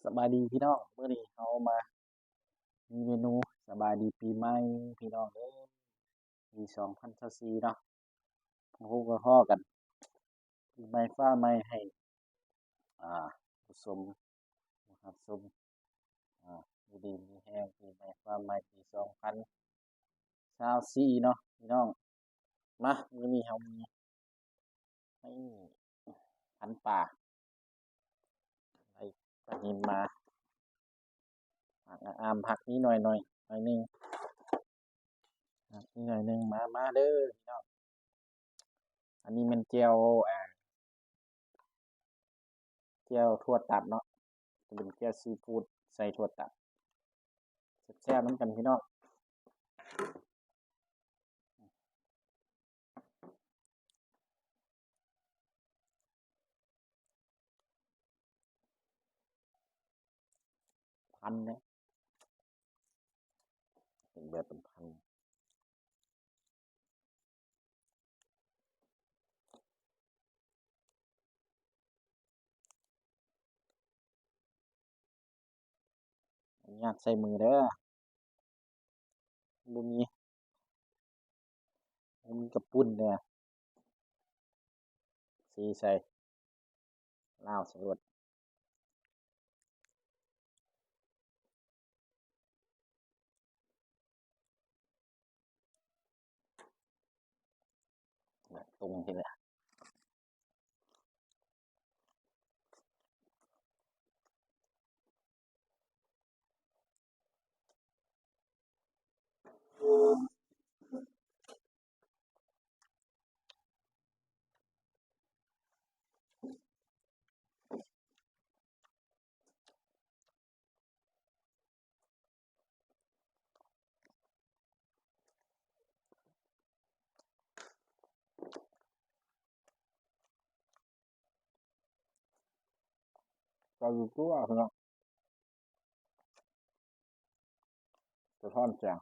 ສະບາຍດີພີ່ນ້ອງ, ມື້ນີ້ເຮົາມາມີເມນູສະບາຍດີປີໃໝ່ພີ່ນ້ອງເອີຍ ປີສອງພັນຊາວສີ່ເນາະ. ມາພົບມາພໍ້ກັນ ປີໃໝ່ຟ້າໃໝ່ໃຫ້ ອ່າ ຜູ້ຊົມ ຜູ້ຮັບຊົມ ອ່າ ຢູ່ດີມີແຮງ ປີໃໝ່ຟ້າໃໝ່ ປີສອງພັນຊາວສີ່ເນາະພີ່ນ້ອງ. ມາ ມື້ນີ້ເຮົາມີ ນີ້ ພັນປາ ໄດ້ປານິນມາ ຜັກອາມ ຜັກມີໜ້ອຍໆ ໜ້ອຍໜຶ່ງ ຜັກມີໜ້ອຍໜຶ່ງ. ມາ ມາເດີພີ່ນ້ອງ. ອັນນີ້ແມ່ນແຈ່ວ ອ່າ ແຈ່ວຖົ່ວຕັດເນາະ, ຈະເປັນແຈ່ວຊີຟູດໃສ່ຖົ່ວຕັດ ແຊບໆນຳກັນພີ່ນ້ອງ. ພັນເດ້ ເປັນແບບເປັນພັນ. ອະນຸຍາດໃສ່ມືເດີ ບໍ່ມີ ບໍ່ມີກະປຸ້ນເດີ ຊີໃສ່ ລາວໃສ່ໂລດ. ຕົງຊີ້ແຫຼະ ໃສ່ຢູ່ຕົວເນາະ ສະທ້ອນແສງ.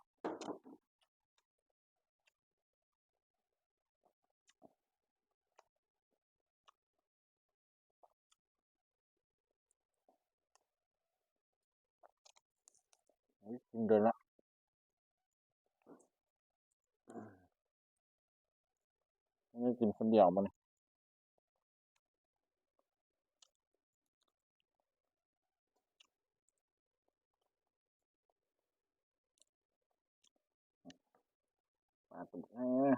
ກິນເດີນລະ ນີ້ກິນຄົນດຽວມື້ນີ້. ປາຕົວບັກໃຫຍ່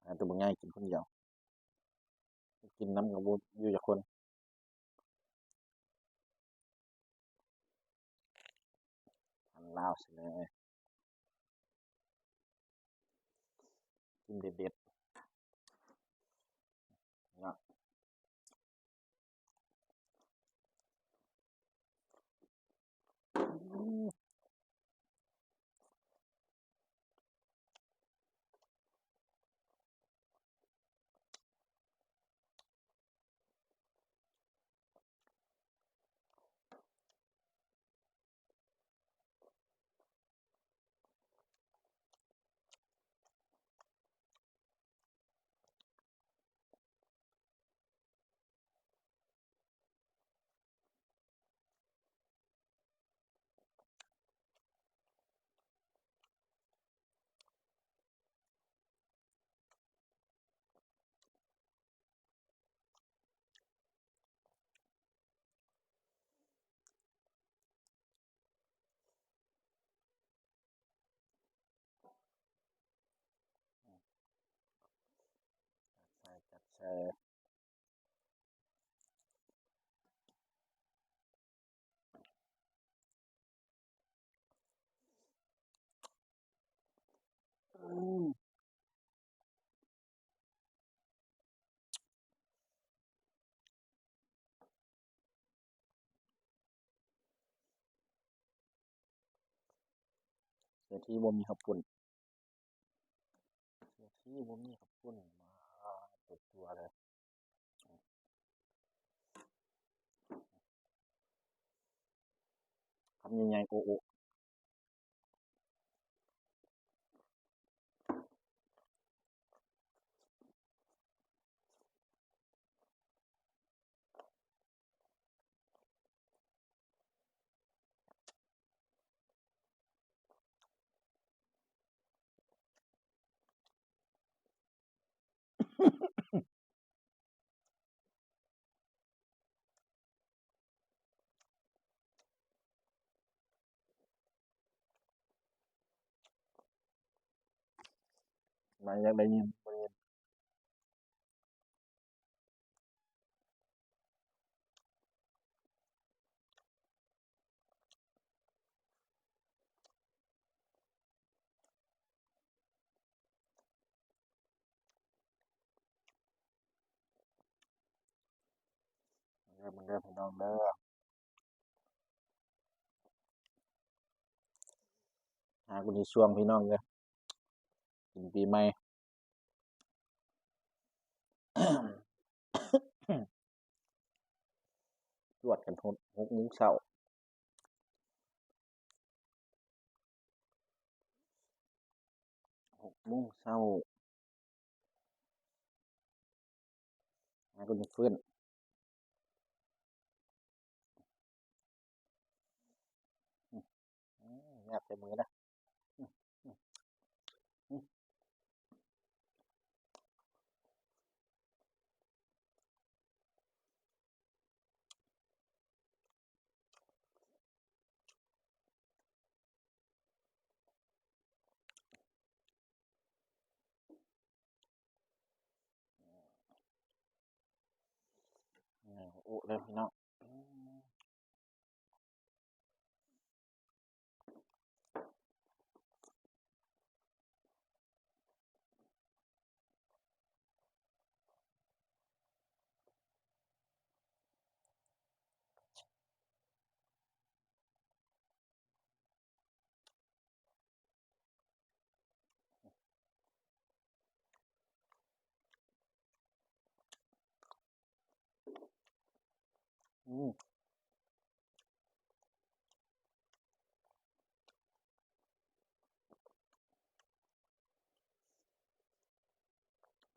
ປາຕົວບັກໃຫຍ່ກິນຄົນດຽວ ກິນນຳກໍບໍ່ຢູ່ຈັກຄົນ. ພັນລາວຊີ້ແຫຼະ ກິນເດັດໆເນາະ. ຈັດໃສ່ ຈັດໃສ່. ເສຍທີບໍ່ມີເຂົ້າປຸ້ນ ເສຍທີບໍ່ມີເຂົ້າປຸ້ນ ມາເປີດຕົວເລີຍ ຄຳໃຫຍ່ໆ ໂອໂອ. ອື ຢາກໄດ້ຍິນບໍ່ໄດ້ຍິນ. ເດີ ເດີພີ່ນ້ອງເດີ ຫາກິນຢູ່ຊ່ວງພີ່ນ້ອງເດີ ກິນປີໃໝ່ ຈວດກັນຫົກ ຫົກໂມງເຊົ້າ ຫົກໂມງເຊົ້າ ຫາກໍຍັງຟື້ນ. ອືມ ຍາກແຕ່ມື້ນະ. ອືມ ອືມ ອືມ. ໂອ້ ເລີ່ມພີ່ນ້ອງ. ອືມ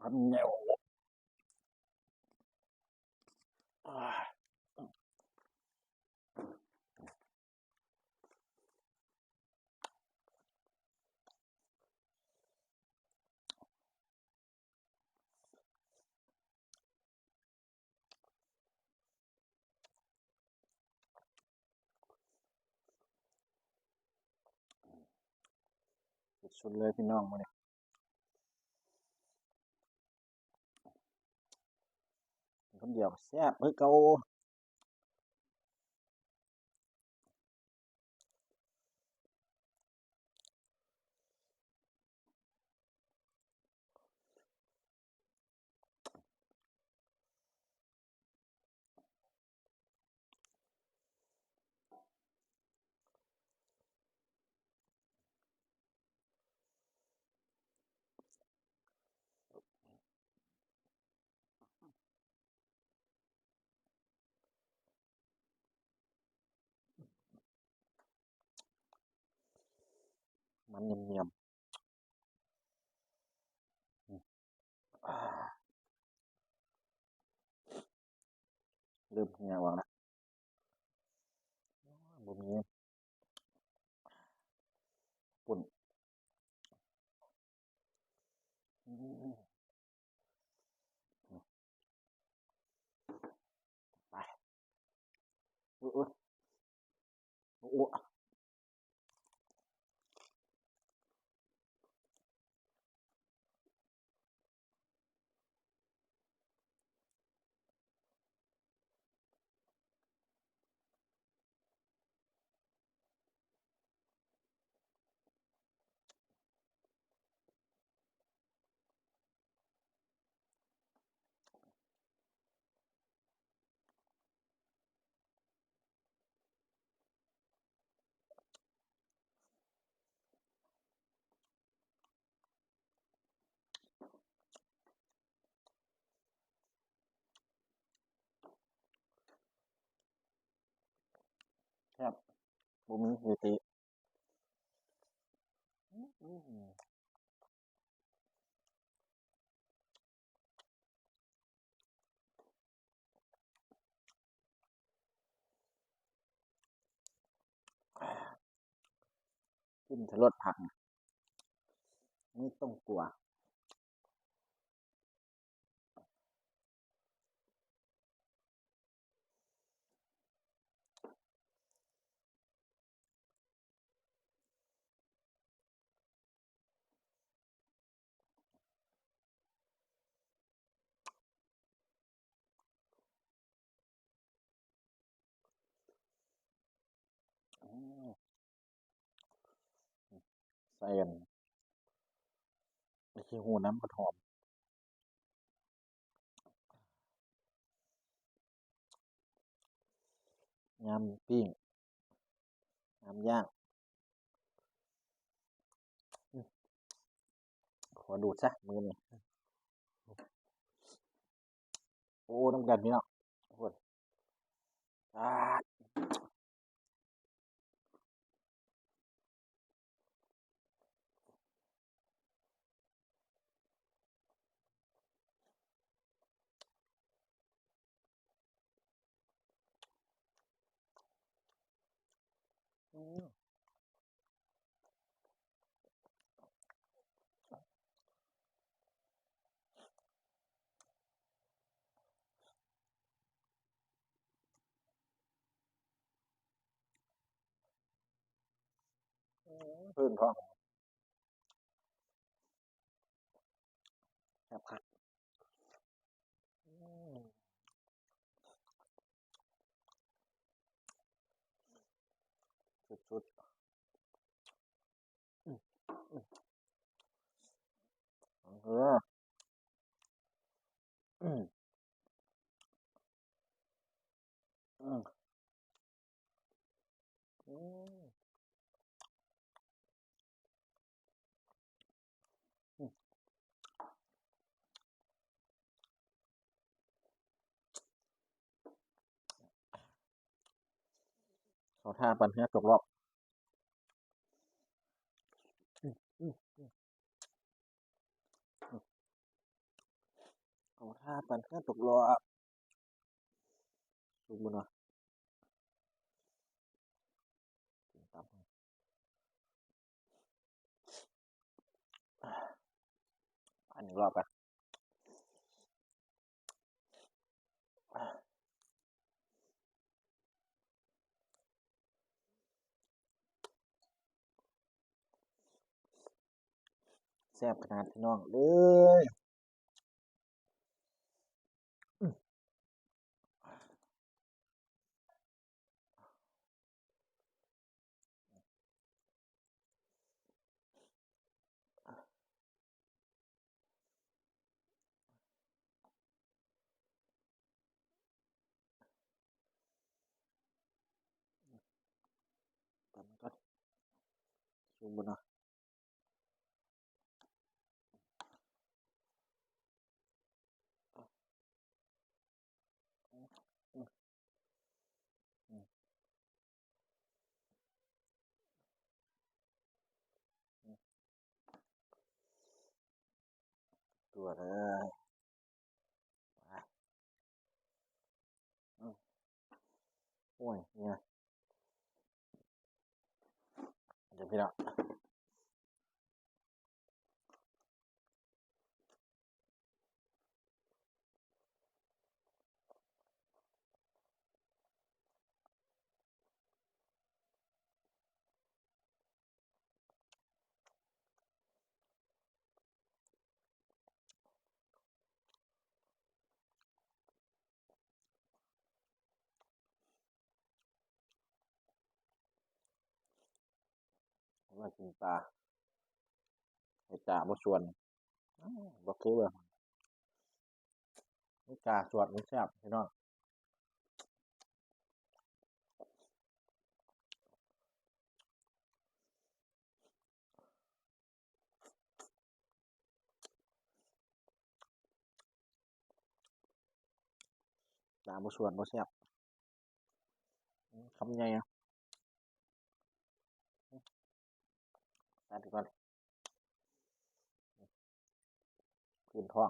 ຄຳໜຽວ. ສຸດໆເລີຍພີ່ນ້ອງມື້ນີ້ ກິນຄົນດຽວແຊບຄືເກົ່າ. ມັນຫຍາມໆ ອືມ ອາ ເລີ່ມເຫື່ອອອກແລ້ວ ບໍ່ມີປຸ້ນ. ອືມ ໄປ ໂອ້ ໂອ້ ໂອ້ ໂອ້. ແຊບ ບໍ່ມີຢູ່ຕິ. ອືມ ກິນຊະລົດຜັກ ບໍ່ຕ້ອງກົວ. ອ ໃສ່ອັນ ໃບຂີ້ຫູນຳ ມັນຫອມ. ຍາມປີ້ງ ຍາມຍ່າງ ອືມ ຂໍດູດຊະມື້ນີ້. ໂອ້ ນຳກັນພີ່ນ້ອງ ໂອ້ຍ ປາດ. ອືມ ອືມ ພື້ນທ້ອງ ແຊບຄັກ ອືມ ສຸດໆ ອືມ ອືມ ເອີ ອືມ ອືມ ອືມ ອືມ. ເຂົ້າທ່າປັ່ນເຮືອຕົກລອບ ອືມ ອືມ ອືມ ເຂົ້າທ່າປັ່ນເຮືອຕົກລອບ ສຸກບໍ່ເນາະ ກິນຕັບ. ອັນນີ້ລອບກະ ແຊບຂະໜາດພີ່ນ້ອງເອີຍ. ຕຳກ່ອນ ສຸກບໍ່ເນາະ. ຕົວເດີ ໂອ້ຍ ເຫື່ອ ເດີພີ່ນ້ອງ. ມາກິນປາ ໃຫ້ຕາບໍ່ຊວນ ອືມ ບໍ່ຄືເບິ່ງ ມີຕາຊວນ ມັນແຊບພີ່ນ້ອງ. ຕາບໍ່ຊວນບໍ່ແຊບ ຄຳໃຫຍ່ ຕັດກ່ອນ ພື້ນທ້ອງ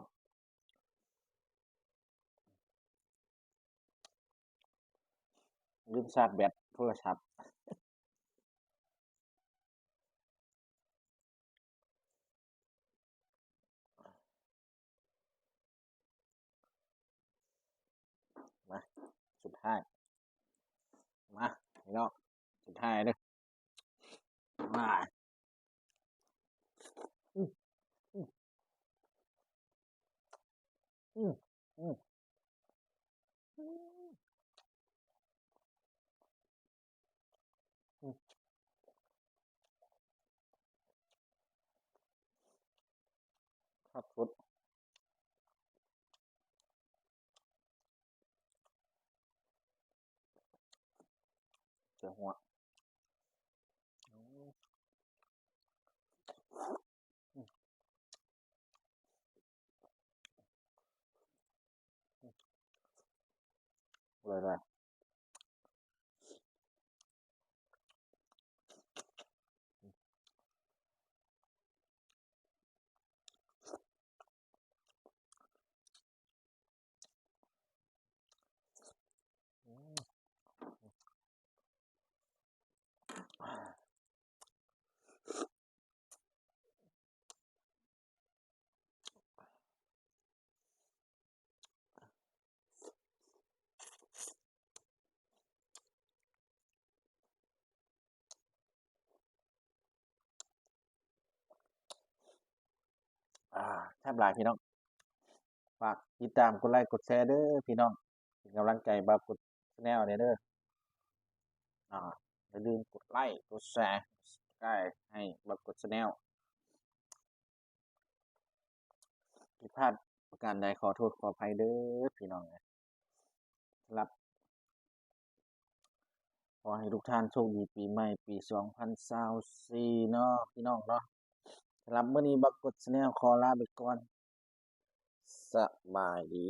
ລືມຊາດແບັດໂທລະສັບ. ມາ ສຸດທ້າຍ ມາ ພີ່ນ້ອງ ສຸດທ້າຍເດີ ມາ ອືມ ອືມ ອືມ ອືມ. ອືມ ຄັກສຸດ ເສຍຫົວ. ອ່າ ແຊບຫຼາຍພີ່ນ້ອງ. ຝາກຕິດຕາມກົດໄລ້ກົດແຊເດີພີ່ນ້ອງ ເປັນກຳລັງໃຈບ່າວກົດ Channel ແດ່ເດີ. ອ່າ ຢ່າລືມກົດໄລ້ກົດແຊ Subscribe ໃຫ້ບ່າວກົດ Channel. ຜິດພາດປະການໃດຂໍໂທດຂໍອະໄພເດີພີ່ນ້ອງ. ສຳລັບ ຂໍໃຫ້ທຸກທ່ານໂຊກດີປີໃໝ່ປີສອງພັນຊາວສີ່ເນາະພີ່ນ້ອງເນາະ. ສຳລັບມື້ນີ້ບ່າວກົດ Channel ຂໍລາໄປກ່ອນ. ສະບາຍດີ.